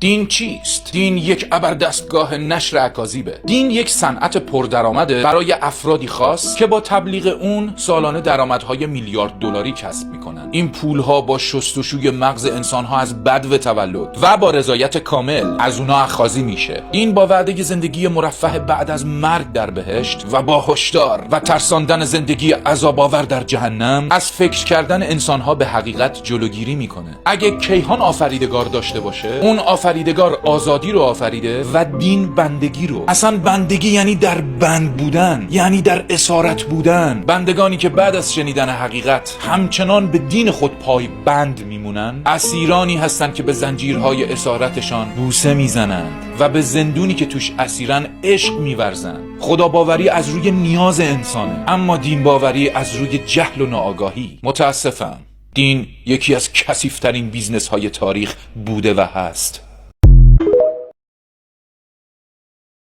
دین چیست؟ دین یک ابر دستگاه نشر اکاذیبه. دین یک صنعت پردرآمده برای افرادی خاص که با تبلیغ اون سالانه درآمدهای میلیارد دلاری کسب میکنن. این پولها با شستشوی مغز انسانها از بدو تولد و با رضایت کامل از اونا اخاذی میشه. دین با وعده زندگی مرفه بعد از مرگ در بهشت و با هشدار و ترساندن زندگی عذاب آور در جهنم از فکر کردن انسانها به حقیقت جلوگیری میکنه. اگه کیهان آفریدگار داشته باشه، اون آفریدگار آزادی رو آفریده و دین بندگی رو. اصلا بندگی یعنی در بند بودن، یعنی در اسارت بودن. بندگانی که بعد از شنیدن حقیقت همچنان به دین خود پای بند میمونن، اسیرانی هستند که به زنجیرهای اسارتشان بوسه میزنند و به زندونی که توش اسیرن عشق میورزن. خدا باوری از روی نیاز انسانه، اما دین باوری از روی جهل و ناآگاهی. متاسفم، دین یکی از کثیف‌ترین business های تاریخ بوده و هست.